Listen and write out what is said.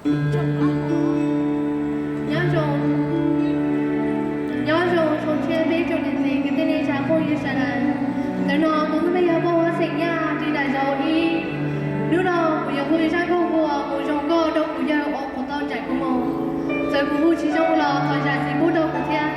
Nyob zoo, nyob zoo tsoom tshiab peb tsoom niam txiv kwv tij neej tsa phooj ywg sawv daws. Ntawm no kuv tus npe yog Paj Huab xeem Nyaj, ris daim zauv ib. Hnub no kuv yuav hu zaj nkauj hu Mus zoo koj rau kuv yawg uas kuv tau ncaim kuv mus. Txawm kuv hu tsis zoo los thov zam txim pub rau kuv thiab.